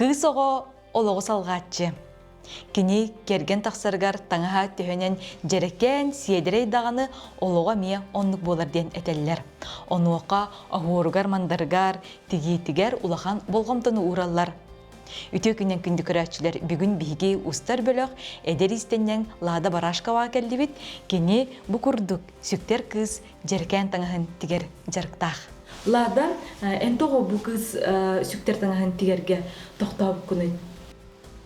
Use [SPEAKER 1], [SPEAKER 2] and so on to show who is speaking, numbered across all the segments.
[SPEAKER 1] Кыыс оҕо олоҕу салҕааччы. Кини кэргэн тахсарыгар таҥаһа төһөнөн дьэрэкээн, сиэдэрэй даҕаны олоҕо эмиэ оннук буолар диэн этэллэр. Онуоха оһуоругар-мандарыгар, тигиитигэр улахан болҕомтону уураллар. Үтүө күннэн күндү көрөөччүлэр, бүгүн биһиги устар бөлөх эдэр иистэнньэҥ Лада Барашкова кэллибит. Кини бу курдук сүктэр кыыс дьэрэкээн таҥаһын тигэр дьарыктаах. Лада, эн тоҕо бу кыыс сүктэр таҥаһын тигэргэ тохтообуккунуй?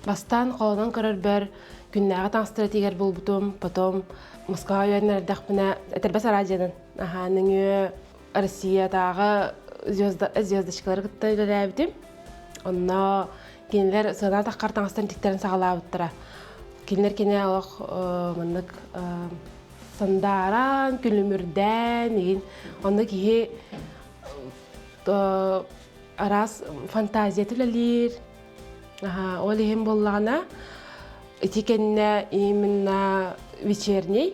[SPEAKER 2] Бастаан холонон көрөрбөр күннээҕи таҥастары тигэр буолбутум, потом Москваҕа үөрэнэр эрдэхпинэ этэрбэс араадьыйанан аһаа нөҥүө Россиятааҕы звездочкалары кытта үлэлээбитим. Онно кинилэр сыана таххар таҥастарын тиктэрин саҕалаабыттара. Кинилэр кини олох маннык сандааран, күлүмүрдээн игин онно киһи араас фантазията үлэлиир. Ол иһин буоллаҕына ити кэннэ именно вечерний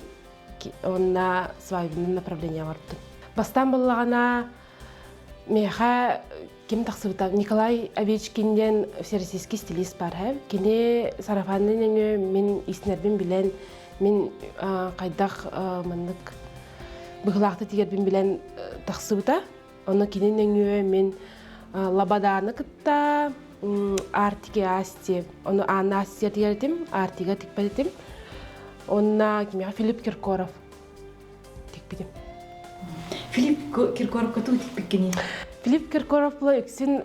[SPEAKER 2] уонна свадебный направление бардым. Бастаан буоллаҕына миэхэ ким тахсыбыта Николай Овечкин диэн всероссийский стилист баар һэ. Кини сарафанный нөҥүө мин иснэрбин билэн, мин хайдах маннык быһыылаахтык тигэрбин билэн тахсыбыта. Онно кини нөҥүө мин Лабадааны кытта Артики Асти, ону Анна Асти тигэр этим, Артига тикпэт этим. Онна кимиэхэ Филипп Киркоров тикпитим.
[SPEAKER 1] Филипп Киркоровка туу тикпиккиний?
[SPEAKER 2] Филипп Киркоров була үксүн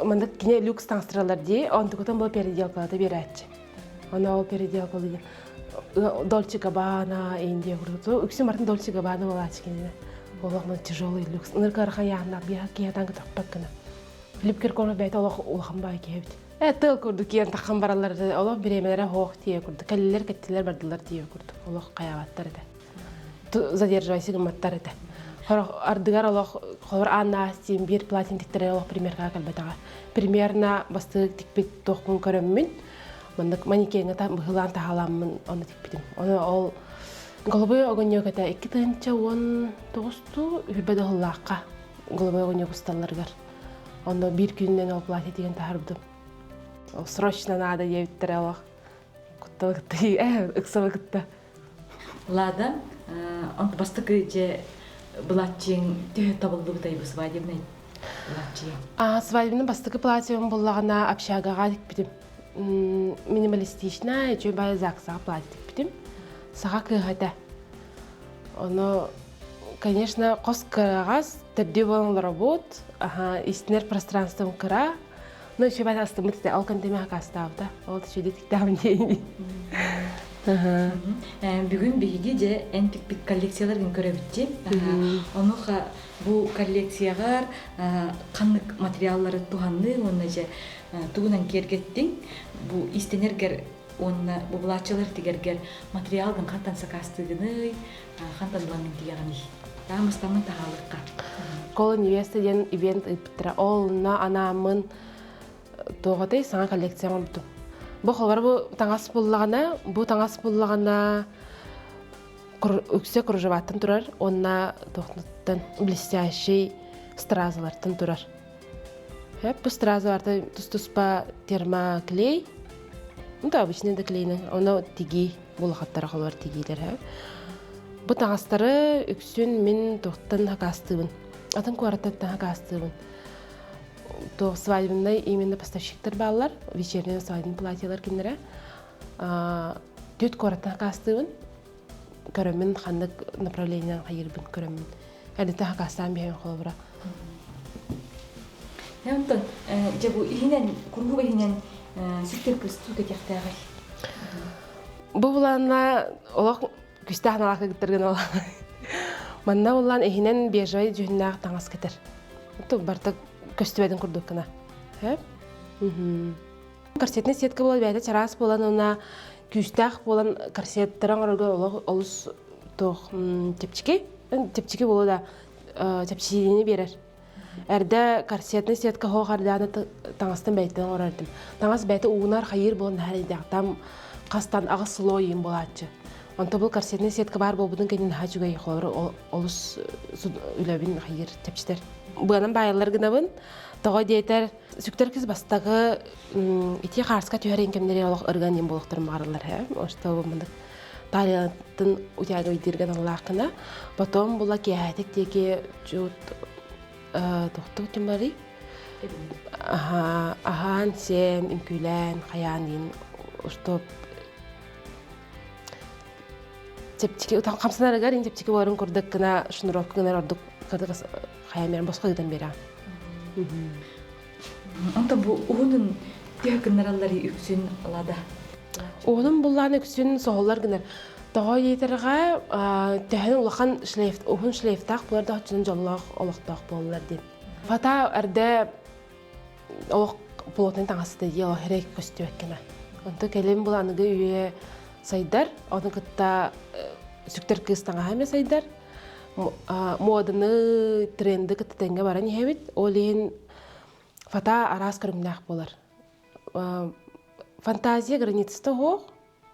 [SPEAKER 2] маннык кини люкс таҥастыралар дии, онтукутун бу переделкалата биэрээччи. Ону ол переделкалыы Дольче Габбана, Индия курдук. Үксүн бартын Дольче Габбана буолааччы кинини. Олох ман тяжелый люкс. Ыныркарха яһна биһа киһатан кытаппат гына. Филипп Киркоров бэйэтэ олох улахан баай киһи эбит. Э тыл курдук киэн таххан бараллар олох бириэмэлэрэ хоох тиэ курдук. Кэллилэр кэттилэр бардылар тиэ курдук. Олох хайаабаттар этэ. Задерживайся гымматтар этэ. Хорох ардыгар олох холор ааннаас тиин биир платин тиктэрэ олох примеркаҕа кэлбэтэҕэ. Примерно бастык тикпит туохпун көрөммүн маннык манекеҥҥа быһыылаан таһааламмын ону тикпитим. Ону ол голубой огонек этэ 2019-туу үрбэ дохуллаахха голубой огонек усталларыгар. Онно биир күнүнэн ол платье тигэн таһаарбытым. Ол срочно надо диэбиттэрэ олох. Кутталы кытта ыксалы кытта.
[SPEAKER 1] Лада, онт бастакы дьэ былааччыйыҥ төһө табыллыбытай бу свадебный былааччыйа?
[SPEAKER 2] А, свадебный бастакы платьем буллаҕына общагаҕа тикпитим. Минималистичная, үчүгэй баайы ЗАГСаҕа платье тикпитим. Саха кыыһа этэ. Ону, конечно, хос кыаҕас, төрдүө буолан олоробут. Аха, истинэр пространством кыра. Но еще баайы астыммыт этэ. Ол кэнтэмэ хакастаабыта. Ол үчүгэй тиктаам диэни.
[SPEAKER 1] Бүгүн биһиги дьэ эн тикпит коллекцияларгын көрөбүт дии. Онуоха бу коллекцияҕар ханнык материаллары туһанныың уонна дьэ тугунан киэргэттиҥ? Бу иистэнэргэр уонна бу былааччалар тигэргэр материалгын хантан сакаастыыгыный, хантан ылаҥҥын тигэҕиний? Таамыстаммын таһаалыкка.
[SPEAKER 2] Школа невеста диэн ивент ыыппыттара. Ол онно анааммын туоҕатай саҥа коллекция оҥорбутум. Бу холобура бу таҥас буллаҕына, бу таҥас буллаҕына үксэ кружеваттан турар уонна туохтан блестящий стразалартан турар. Бу стразаларта тус-туспа термоклей, ну да обычный да клейнен, ону тигии булахаттара холобур тигиилэр. Бу таҥастары үксүн мин туохтан хакаастыыбын. Атын куораттан хакаастыыбын. Туох свадебный именно поставщиктар бааллар, вечерний свадебный платьелар кинилэрэ. Түт куораттан хакаастыыбын. Көрөммүн ханнык направлениенан хайыырбын көрөммүн. Эрдэтэ хакаастаан биһэн холобура.
[SPEAKER 1] Онтон дьэ бу иһинэн, куруук иһинэн сүктэр кыстуу кэтиэхтээҕий?
[SPEAKER 2] Бу булаанна олох күстээх аналаах кыргыттаргын ол. Манна буллаан иһинэн бежевай дьүһүннээх таҥас кэтэр. Барыта көстүбэтин курдук гына. Корсетный сетка буолан бэйэтэ чараас буолан уонна күүстээх буолан корсеттары оҥорорго олох олус туох чэпчэки чэпчэки буолуо да чэпчэтиини биэрэр. Эрдэ корсетный сетка хоох ардааны таҥастан бэйэтин оҥорор этим. Таҥас бэйэтэ уунар хайыыр буолан наһаа эрэйдээх. Там хастан аҕыс слой иин буолааччы. Онто бу корсетнай сетка баар буолбутун кэннэ наһаа үчүгэй холобур олус үлэбин хайыыр чэпчэтэр. Быанан баайаллар гынабын. Тоҕо диэтэр сүктэр кыз бастакы ити хаарска түһэрин кэмнэри олох ырган диэн буолуохтарын баҕараллар һэ. Что мындык талиянтын утягайдыырга аналлааххына. Потом була киэһэтик диэки чут тохтуу тимари аһаан сиэн үҥкүүлээн хайаан диин устуоп чэпчэки утан хамсанарыгар ин чэпчэки буоларын курдук гына шнуровка гынар ордук хайамерын босхо ыытан биэрэ.
[SPEAKER 1] Онтон бу уһунун төһө гыннараллар үксүн лада?
[SPEAKER 2] Уһунун буллаан үксүн соһуллар гынар. Тоҕо диэтэрҕэ төһөн улахан шлейф, уһун шлейфтаах буолар да оччонон дьоллоох олохтоох буолаллар диэн. Фата эрдэ олох плотный таҥаста дии олох эрэ көстүбэккинэ. Онто кэлин бул аныгы үйэ сайдар, ону кытта сүктэр кыыс таҥаһа эмэ сайдар. Муоданы, тренды кытта тэҥҥэ баран иһэбит. Ол иһин фата араас көрүҥнээх буолар. Фантазия границата суох,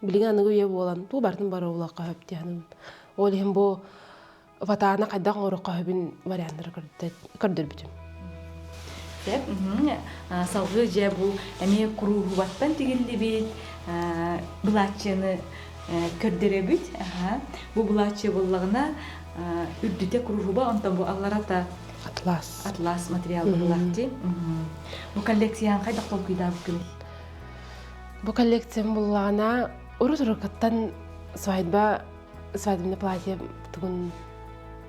[SPEAKER 2] билигин аныгы үйэ буолан туу барытын бары улахха хөп диэхиним. Ол иһин бу фатааны хайдах оҥоруохха сөбүн варианнары көрдөрбүтүм.
[SPEAKER 1] Сөп. Салгыы дьэ бу эмиэ куруһубаттан тигиллибит былааччыйаны көрдөрөбүт. Бу былааччыйа буоллаҕына үрдүтэ куруһуба, онтон бу алларата
[SPEAKER 2] атлас.
[SPEAKER 1] Атлас материал быһылаах дии. Бу коллекцияны хайдах толкуйдаабыккыный?
[SPEAKER 2] Бу коллекциям буллаҕына урут уруккаттан свадьба свадебное платье тугун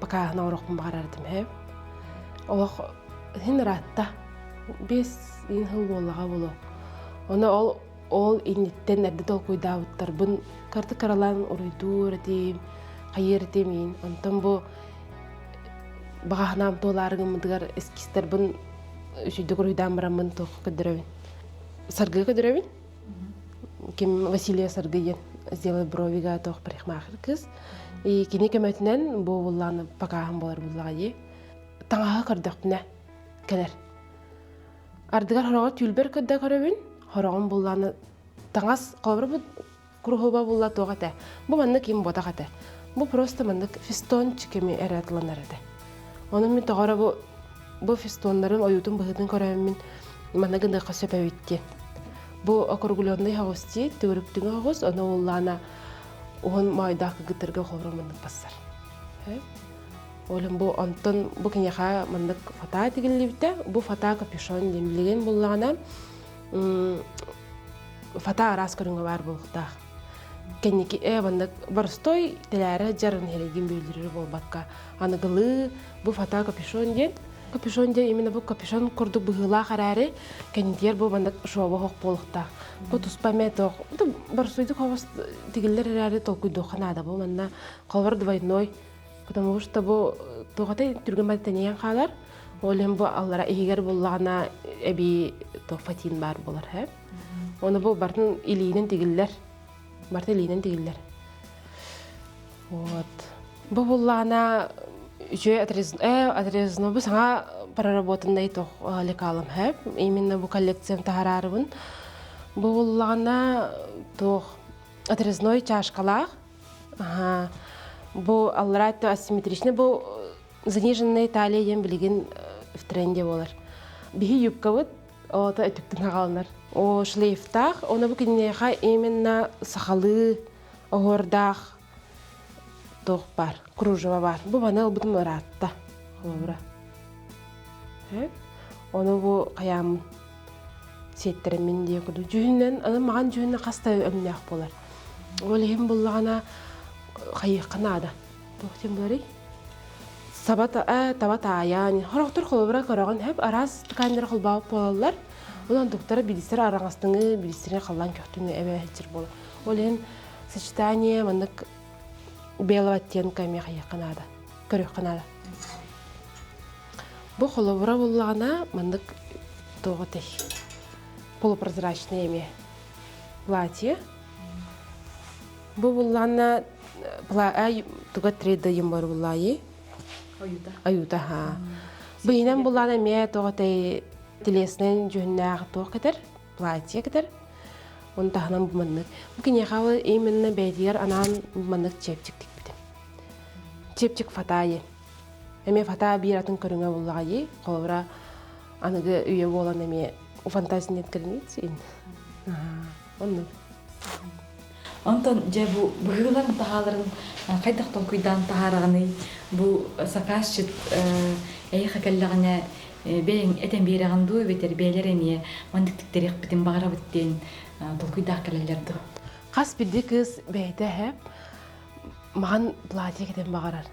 [SPEAKER 2] покаһын оҥоруохпун баҕарар этим һэ. Олох иһин ыраатта. 5 сыл буоллаҕа буолуо. Ону ол ол инниттэн эрдэ толкуйдаабыттарбын кырдык кыралаан уруйдуур этим, хайыыр этим иин. Онтон бу баҕаһынаам туолаары гыммытыгар эскизтэрбин үчүйдүк уруйдаан бараммын туох көрдөрөбүн. Саргы көрдөрөбүн. Ким Василия Саргы диэн сделай бровига туох парикмахер кыыс. И кини көмөтүнэн бу буллааны покаһын буолар буллаҕа дии. Таҥаһы көрдөхпүнэ кэлэр. Ардыгар хороҕор түүлбэр көрдө көрөбүн, хороҕум буллааны таҥас холобура бу куруһуба булла туох этэ. Бу маннык ким буотах этэ. Бу просто маннык фестончик эми эрэ тыланар этэ. Ону мин тоҕо эрэ бу бу фестоннарын ойуутун быһыытын көрөөммүн манна гыныахха сөп эбит диэн. Бу округленный оҕус дии, төгүрүктүҥү оҕус, ону уллаана уһун моойдоох кыргыттарга холобура маннык бассар. Олем бу онтон бу киниэхэ маннык фата тигиллибитэ. Бу фата капюшон диэн билигин буллаҕына фата араас көрүҥэ баар буолуохтаах. Кэнники маннык боростой тэлээрэ дьарын иһэригин бүөлүрү буолбакка аныгылыы бу фата капюшон диэн капюшон диэн именно бу капюшон курдук быһыылаах эрээри кэннитигэр бу маннык шоба хоох буолуохтаах. Бу туспа эмэ туох боростуйдук хобос тигиллэр эрээри толкуйдуохха наада бу манна холобур двойной Потому что бу туохатай түргэн бары тэнийэн хаалар. Ол иһин бу аллара иһигэр буллаҕына эбии туох фатин баар буолар һэ. Ону бу барытын илиинэн тигиллэр. Барыта илиинэн тигиллэр. Вот. Бу буллаҕына үчүгэй отрезано бу саҥа проработанный туох лекалым һэ. Именно бу коллекциям таһаарарыбын. Бу буллаҕына туох отрезной чашкалаах Аха. Бу аллараа өттө асимметричный бу заниженная талия диэн билигин в тренде буолар. Биһи юбкабыт ото өтүктэн хаҕаланар. О шлейфтаах, оны бу киниэхэ именно сахалыы оһуордаах туох баар, кружево баар. Бу маны ылбытым ыраатта, холобура. Ону бу хайааммын сиэттэрэммин диэн курдук дьүһүнэн аны маҕан дьүһүнэ хас да өҥнөөх буолар. Ол иһин буллаҕына хайыахха наада. Туох диэн буоларый? Саба таба таайан, хорохтор холобура көрөҕүн хөп араас тканьнары холбообут буолаллар. Онон туктара билисэр араҥастыҥы, билисэрин халлаан көхтүҥү эбэ сылдьар буолар. Ол иһин сочетание маннык белого оттенка эмиэ хайыахха наада, көрүөххэ наада. Бу холобура буллаҕына маннык туох этэй полупрозрачный эмиэ платье. Бу буллаҕына туга 3D бар буллаайы.
[SPEAKER 1] Аюта.
[SPEAKER 2] Аюта ха. Бу иһинэн буллаҕына эмиэ туох этэй телесный дьүһүннээх туох кэтэр платье кэтэр. Оны таһынан бу маннык. Бу киниэхэ именно бэйэтигэр анаан маннык чэпчик тикпитим. Чэпчик фатаи. Эмиэ фата биир атын көрүҥэ буллаҕа дии. Холобура, аныгы үйэ буолан эмиэ у фантазии нет границ. Оннук.
[SPEAKER 1] Онтон дьэ бу быһыыларын таһааларын хайдах толкуйдаан таһаараҕыный? Бу сакаасчыт эйиэхэ кэллэҕинэ бэйэҥ этэн биэрэҕин дуу эбэтэр бэйэлэр эмиэ маннык тиктэриэхпитин баҕарабыт диэн толкуйдаах кэлэллэр дуу?
[SPEAKER 2] Хас биирдии кыыс бэйэтэ эһэ маҕан платье кэтэн баҕарар.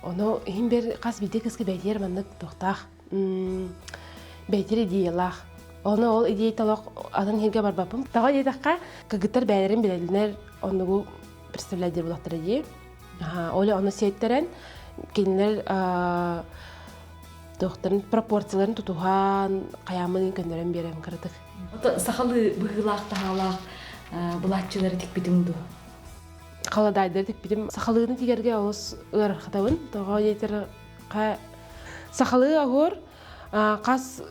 [SPEAKER 2] Ону иһин бэр хас биирдии кыыска бэйэтигэр маннык туохтаах бэйэтигэр идеялаах. Ону ол идеята олох атын иһиргэ барбаппын. Тоҕо диэтэххэ, кыргыттар бэйэлэрин билэллэр оннугу представлять диир буоллахтара дии. Ол ону сиэттэрэн кинилэр туохтарын пропорцияларын тутуһан хайаамын көннөрөн биэрэн кыратык.
[SPEAKER 1] Сахалыы быһыылаах-таһаалаах былааччылары тикпитиҥ дуо?
[SPEAKER 2] Халадаайдары тикпитим. Сахалыыны тигэргэ олус ыарахатабын. Тоҕо диэтэр сахалыы оһуор хас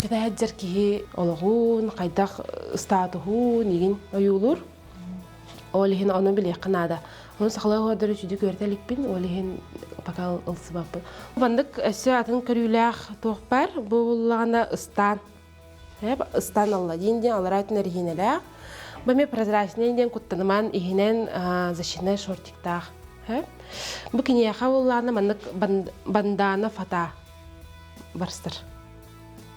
[SPEAKER 2] кэтэһэддьэр киһи олоҕун, хайдах статуһун игин ойуулуур. Ол иһин ону билиэххэ наада. Ону сахалыы оһуордары үчүгэй көртө иликпин, ол иһин пока ылсыбаппын. Маннык өссө атын көрүүлээх туох баар, бу буллаҕына ыстаан. Ыстаан алла диэн диэн аллараа өттүн эрэһиинэлээх. Бу эмиэ прозрачный диэн куттанымаан иһинэн защитнай шортиктаах. Бу киниэхэ буоллаҕына маннык бандана фата барстар.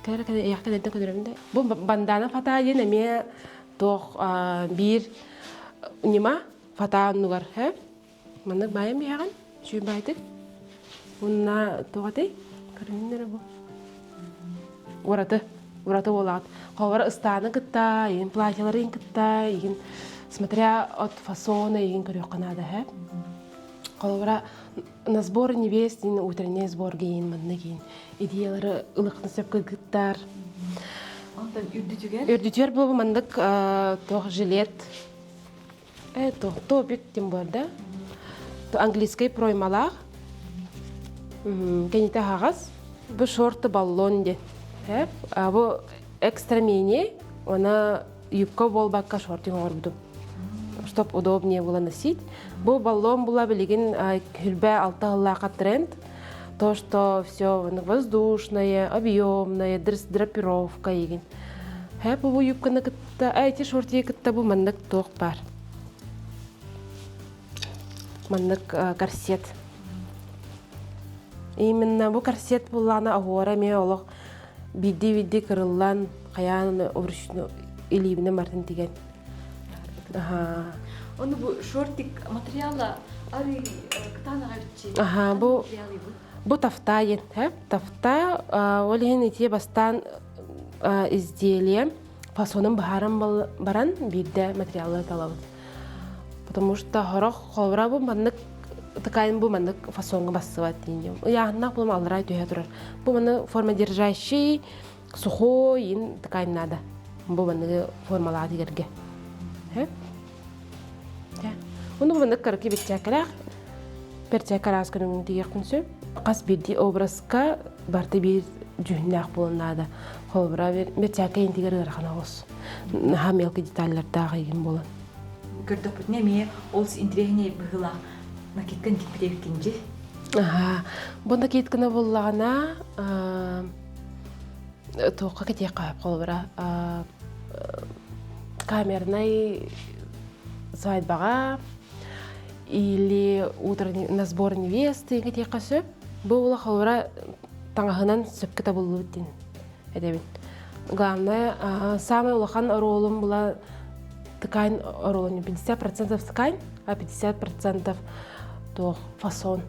[SPEAKER 2] Кэлэр кэлэрдэн көрөрүм да. Бу бандана фата диэн эмиэ туох биир ньыма фата оннугар маннык баайан биһэҕин үчүгэй баайтык уонна туох этэй көрүҥүн эрэ бу ураты ураты буолаҕыт холобура ыстааны кытта игин платьеларын кытта игин смотря от фасона игин көрүөххэ наада һэ холобура на сбор невест диин утренний сбор гейин манна гейин идеялары ылыхны сөп кыргыттар
[SPEAKER 1] Онтон үрдүтүгэр?
[SPEAKER 2] Үрдүтүгэр буолбу маннык туох жилет Это топик тем бар да. Английский проймалаах. Кэнитэ аһаҕас. Бу шорты баллон диэн. Бу экстра мини, она юбка буолбакка шортик оҥорбутум. Чтоб удобнее было носить. Бу баллон була билигин хүрбэ алта сыллаахха тренд. То, что все воздушное, объемное, драпировка игин. Хэп бу юбканы кытта, эти шортики кытта бу маннык туох баар. Маннык корсет. Именно бу корсет буллаана оһуора эмиэ олох биирдии-биирдии кырыллан, хайаан вручную илиибинэн бартын тигэн. Аха.
[SPEAKER 1] Ону бу шортик материала арый кытаанаҕа биччи.
[SPEAKER 2] Аха, бу бу тафта диэн, тафта ол иһин ити бастаан изделие фасонун быһааран баран биирдэ материалы талабыт. Потому что хорох холобура бу маннык ткань бу маннык фасоҥҥа бассыбат диэн. Ыйааһыннаах булум аллараа түһэ турар. Бу маны формодержащий, сухой ин ткань надо. Бу манныгы формалаах тигэргэ. Ону бу маннык кыракый бэрчээккэлээх бэрчээккэ араас көрүҥүн тигиэхпин сөп. Хас биирдии образка барыта биир дьүһүннээх буолан наада. Холобура, бэрчээккэ интигэр ыарахан оҕус. Наһаа мелкий деталлардаах игин буолан.
[SPEAKER 1] Көрдөхпүтүнэ эмиэ олус интэриэһинэй быһыылаах накидканы тикпит эбиккин дии.
[SPEAKER 2] Аһаа, бу накидканы буллаҕына туохха кэтиэххэ сөп холобура камернай свадьбаҕа или утро на сбор невесты кэтиэххэ сөп. Бу була холобура таҥаһынан сөпкө табыллыбыт диэн этэбин. Главное, самый улахан оруолум была ткань оруолун 50% ткань, а 50% туох фасон.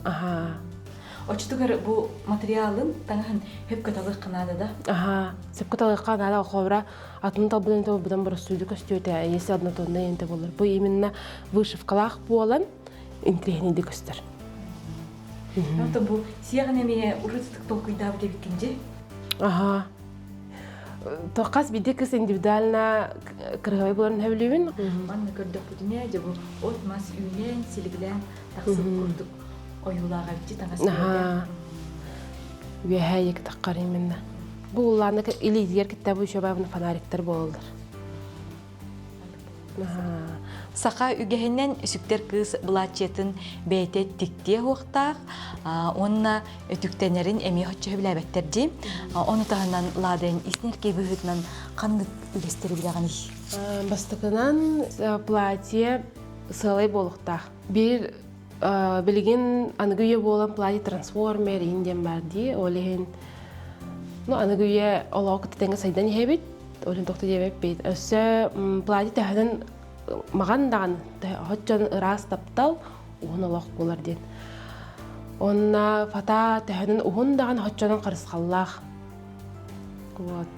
[SPEAKER 2] Аха.
[SPEAKER 1] Оччотугар бу материалын таҥаһын сөпкө талыахха наада да?
[SPEAKER 2] Аха, сөпкө талыахха наада. Холобура, атын талбытын талбытын боростуйду көстүөтэ, если однотонная энте болар. Бу именно вышивкалаах буолан интриһинийди көстөр.
[SPEAKER 1] Ото бу сиэҕин эмиэ урут толкуйдаабыт эбиккин дии?
[SPEAKER 2] Аха. Хас биирдии кыз индивидуально кырыһабай буоларын сөбүлүүбүн.
[SPEAKER 1] Манна көрдөхпүтүнэ, дьэ бу от-мас үүнэн, силигилээн тахсыбыт курдук ойуулаах эбит таҥас
[SPEAKER 2] Үөһээ таххар именно. Бу улааны илиитигэр кытта бу еще фонариктар буолаллар.
[SPEAKER 1] Саха үгэһинэн сүктэр кыыс былааччыйатын бэйэтэ тиктиэ уохтаах уонна өтүктэнэрин эмиэ оччо сөбүлээбэттэр дии. Ону таһынан Ладен иснэркэй быһыытынан ханнык үгэстэри билэҕиний?
[SPEAKER 2] Бастакынан платье сыалай буолуохтаах. Биир билигин аныгы үйэ буолан платье трансформер иһин диэн баар дии. Ол иһин ну аныгы үйэ олоҕу кытта тэҥҥэ сайдан иһэбит. Ол иһин тохто диэбэппит. Өссө платье төһөнөн маҕан даҕаны оччон ыраас таптал уһун олох буолар диэн. Онна фата төһөнөн уһун даҕаны оччонон харысхаллаах. Вот.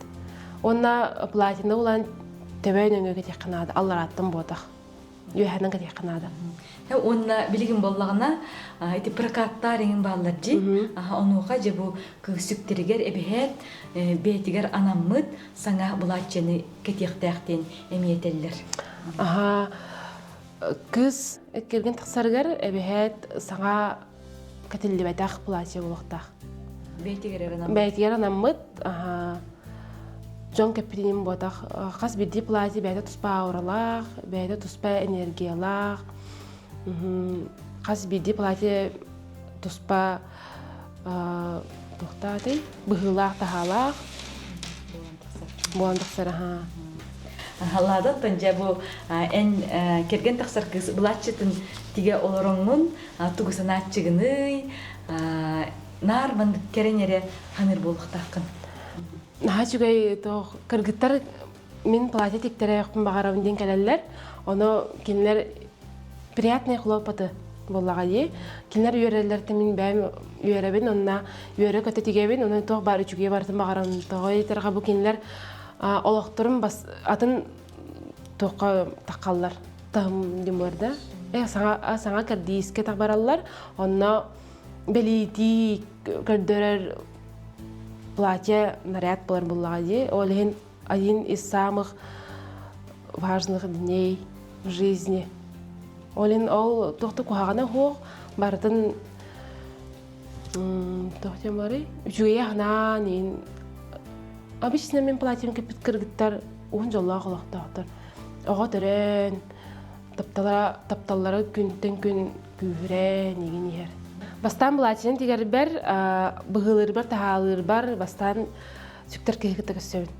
[SPEAKER 2] Уонна платина улан төбө нөҥүө кэтиэххэ наада, алларааттан буотах. Үөһэнэн кэтиэххэ наада.
[SPEAKER 1] Уонна билигин буоллаҕына ити прокаттаар иҥин бааллар дии. Онуоха дьэ бу кыыс сүктэригэр эбэһээт бэйэтигэр анаммыт саҥа былааччыны кэтиэхтээх диэн эмиэ этэллэр.
[SPEAKER 2] Аха кыыс кэргэн тахсарыгар эбэһээт саҥа кэтиллибэтэх платье буолуохтаах.
[SPEAKER 1] Бэйэтигэр анаммыт.
[SPEAKER 2] Бэйэтигэр анаммыт дьон кэппитинин буотах хас биирдии платье бэйэтэ туспа ауралаах, бэйэтэ туспа энергиялаах, хас биирдии платье туспа туохтаатай быһыылаах-таһаалаах буолан тахсар аһаа.
[SPEAKER 1] Ладаттан дьэ бу эн кэргэн тахсар кыыс былааччытын тигэ олороҥҥун тугу санааччыгыный наар маннык кэрэн эрэ ханыыр буолуохтааххын.
[SPEAKER 2] Наһаа үчүгэй туох кыргыттар мин платье тиктэрээхпин баҕарабын диэн кэлэллэр. Ону кинилэр приятные хлопоты буоллаҕа дии. Кинилэр үөрэллэртэн мин бэйэм үөрэбин, онно үөрэ-көтө тигэбин, онон туох баар үчүгэйи барытын баҕарабын. Тоҕо диэтэрҕэ бу кинилэр олохторун бас атын туохха таххаллар таһым диэн буолар да. Э саҥа саҥа кэрдиискэ бараллар. Онно бэлиитии көрдөрөр платье наряд буолар буоллаҕа дии. Ол иһин один из самых важных дней в жизни. Ол иһин ол туох да куһаҕана суох, барытын туох диэн барый? Үчүгэйи анаан иин обычно мин платьем кэппит кыргыттар уһун дьоллоох олохтоохтор. Оҕо төрөөн, тапталара, тапталлара күнтэн күн күүһүрэн игин иһэр. Бастаан платьем тигэрбэр, быһыылыырбар, таһаалыырбар бастаан сүктэр киһи кытта көрсөбүн.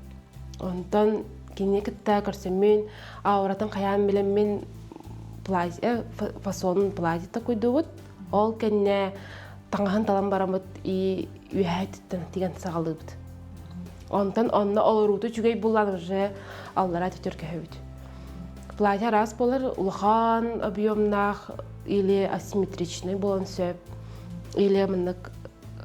[SPEAKER 2] Онтон кинини кытта көрсөммүн, ауратын хайаан билэммин платье, фасонун платье такуйдубут. Ол кэннэ таҥаһын талан бараммыт и үөһээ өттүттэн тигэн саҕалыыбыт. Онтон онно олорууту үчүгэй буллан уже аллараа төтөр көһөбүт. Платье араас буолар, улахан объемнаах или асимметричный буолан сөп, или маннык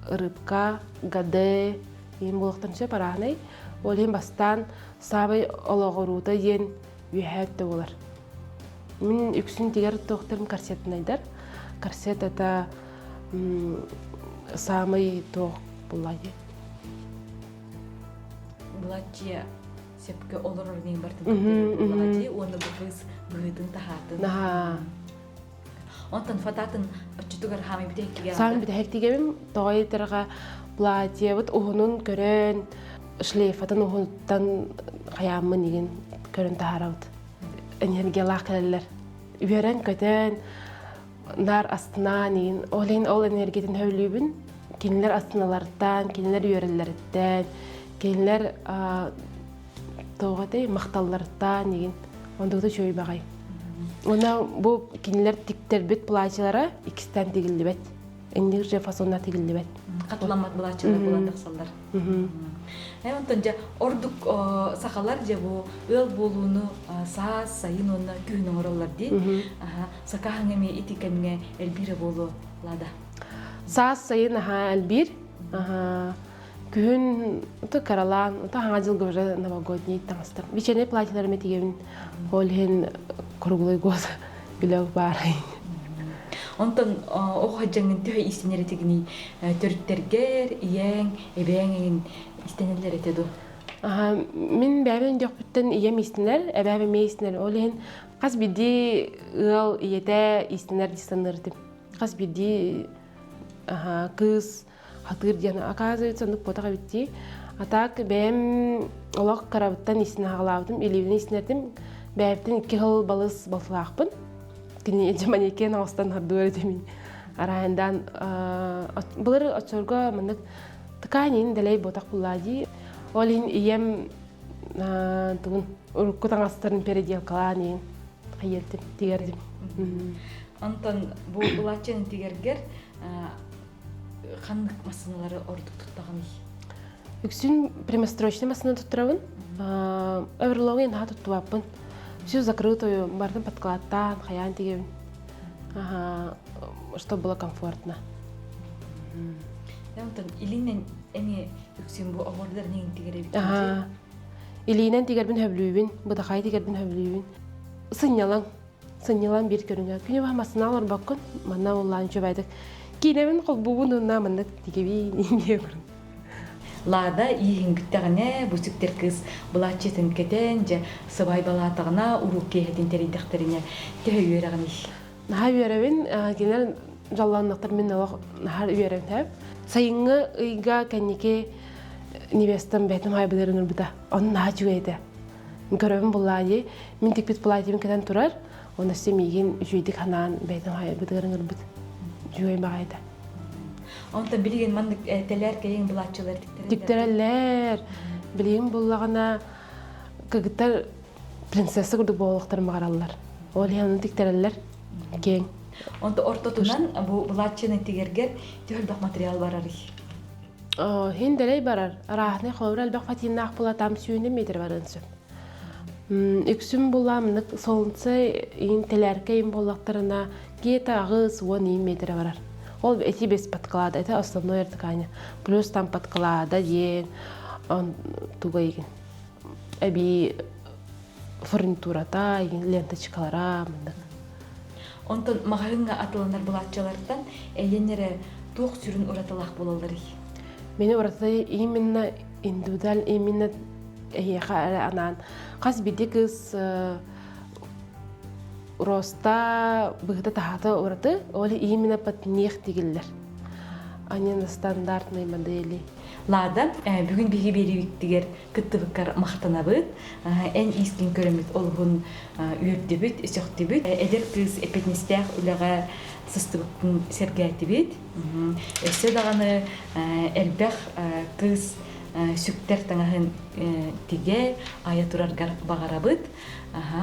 [SPEAKER 2] рыбка, гаде, Иин буолуохтан сөп арааһынай. Ол иһин бастаан саамай олоҕуруута диэн үөһээ өттө буолар. Мин үксүн тигэр туохтарым корсетнайдар. Корсет это саамай туох буолла дии.
[SPEAKER 1] Былаччыйа сөпкө олорор диэн бартын көрдөрөр буоллаҕа дии уонна бу кыыс быһыытын таһаатын.
[SPEAKER 2] Наһаа
[SPEAKER 1] Онтон фататын оччотугар хаамай бүтэһик
[SPEAKER 2] Саамай бүтэһик тигэбим тоҕо диэтэрҕэ платьебыт уһунун көрөн шлейфатын уһунуттан хайааммын игин көрөн таһаарабыт. Энергиялаах кэлэллэр. Үөрэн-көтөн, наар астынаан игин ол иһин ол энергиятын сөбүлүүбүн. Кинилэр астыналарыттан, кинилэр үөрэллэриттэн, кинилэр Тоҕо этэй махталларыттаан игин онтугута үчүгэй баҕай. Уонна бу кинилэр тиктэрбит платьелара иккистээн тигиллибэт. Инник же фасонна тигиллибэт.
[SPEAKER 1] Хатыламмат былааччылар буолан тахсаллар. Э, онтон дьэ ордук сахалар дьэ бу ыал буолууну саас, сайын уонна күһүн оҥороллор дии. Сакааһыҥ эмиэ ити кэмҥэ элбиирэ буолуо, Лада?
[SPEAKER 2] Саас, сайын аһаа элбиир. Күһүн ото каралаан, ото хаҥа дьылга уже новогодний таҥастар. Вечерний платьеларым этигебин, ол иһин круглый год үлэ баарай.
[SPEAKER 1] Онтон оҕо дьаҥын төһө истинэр этигиний төрүттэргэр, ийэҥ, эбээҥ эҥин истэнэллэр этэ дуо?
[SPEAKER 2] Мин бэйэбин өйдүөхпүттэн ийэм истинэр, эбээм эмиэ истинэр. Ол иһин хас биирдии ыал ийэтэ истинэр дии саныыр этим. Хас биирдии кыыс хатыыр диэн оказывается оннук буотах эбит дии. А так бэйэм олох кырабыттан истин аҕалаабытым, илиибин истинэтим. Бэйэбитин икки сыл балыс балтылаахпын. Кини манекен оҥостон хардыыр этим. Арайындаан былыр оччорго маннык ткань дэлэй буотах буллаа дии. Ол иһин ийэм тугун урукку таҥастарын переделкалаан иһин хайыартым тигэрдим.
[SPEAKER 1] Онтон бу былааччыны тигэргэр ханнык массыыналары ордук туттаҕыный?
[SPEAKER 2] Үксүн прямострочный массыына туттарабын. Оверлогу наһаа туттубаппын. Всю закрытую бардым подкладтаан, хайаан тигэбин. Ага, чтобы было комфортно.
[SPEAKER 1] Онтон илиинэн эмиэ үксүн бу оҕордар нин тигэр
[SPEAKER 2] Ага. Илиинэн тигэрбин хөблүүбүн, бытахай тигэрбин хөблүүбүн. Сынньалаҥ. Сынньалаҥ биир көрүҥэ. Күнү баһа массыына олорбоккун, манна улаан үчүгэйдик киинэбин холбуубун уонна маннык тигэбиин диэ көрүҥ.
[SPEAKER 1] Лада ииһин бүттэҕинэ, бу сүктэр кыыс былааччытын кэтэн, дьэ, сыбаайбалаатаҕына, уруок киэһэтин тэрийдэхтэринэ, төһө үөрэҕиний?
[SPEAKER 2] Наһаа үөрэбин, кинилэр дьоллоннохтор мин олох наһаа үөрэбин. Сайыҥҥы ыйга кэнники невестам бэйэтин хайбыдарын ылбыта. Онно наһаа үчүгэй этэ. Көрөбүн буллаайы, мин тикпит платьем кэтэн турар, онно өссө миигин үчүгэйдик санаан бэйэтин хайбытыгар ыҥырбыт. Үчүгэй баҕайыта.
[SPEAKER 1] Онтон билигин маннык тэлээр кэйиҥ былааччылар тиктэрэллэр.
[SPEAKER 2] Тиктэрэллэр. Билигин буллаҕына кыргыттар принцесса курдук буолуохтарын баҕараллар. Ол иһин ону тиктэрэллэр. Киэҥ.
[SPEAKER 1] Онто ортотунан бу былааччыны тигэргэр төһө элбэх материал барарый?
[SPEAKER 2] Хин дэлэй барар. Арааһынай холобур элбэх фатиннаах була там сүүнэ метр барыан сөп. Үксүн була маннык солнце иин тэлээркэ иин буоллахтарына где-то 80 иин метр барар. Ол эти без подклада, это основной ткань. Плюс там подклада диэн туга игин эбии фурнитурата, ленточкалара маннык.
[SPEAKER 1] Онтон маҕаһыыҥҥа атыланар былааччалартан эйэн эрэ туох сүрүн уратылаах буолалларый?
[SPEAKER 2] Мени ураты именно индивидуаль именно эһиэхэ эрэ анаан хас биирдии кыыс роста быһыта таһаата ураты ол именно под них тигиллэр они на стандартной модели
[SPEAKER 1] Лада, бүгүн биһиги биэриибиттигэр кыттыбыккар махтанабыт. Эн иискин көрөммүт олуһун үөрдүбүт, сөхтүбүт. Эдэр кыыс эппиэтинэстээх үлэҕэ сыстыбыккын сэргээтибит. Өссө даҕаны элбэх кыыс сүктэр таҥаһын тигэ, айа тураргар баҕарабыт.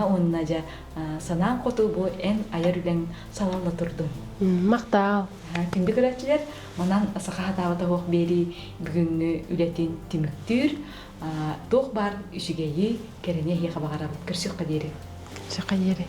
[SPEAKER 1] Уонна дьэ санаан хоту бу эн айар үлэҥ салалла турдун.
[SPEAKER 2] Махтаал.
[SPEAKER 1] Күндү көрөөччүлэр, манан саха хатаабыта суох биэрии бүгүҥҥү үлэтин түмүктүүр. Туох баар үчүгэйи, кэрэни эһиэхэ баҕарабыт. Көрсүөххэ диэри.
[SPEAKER 2] Көрсүөххэ диэри.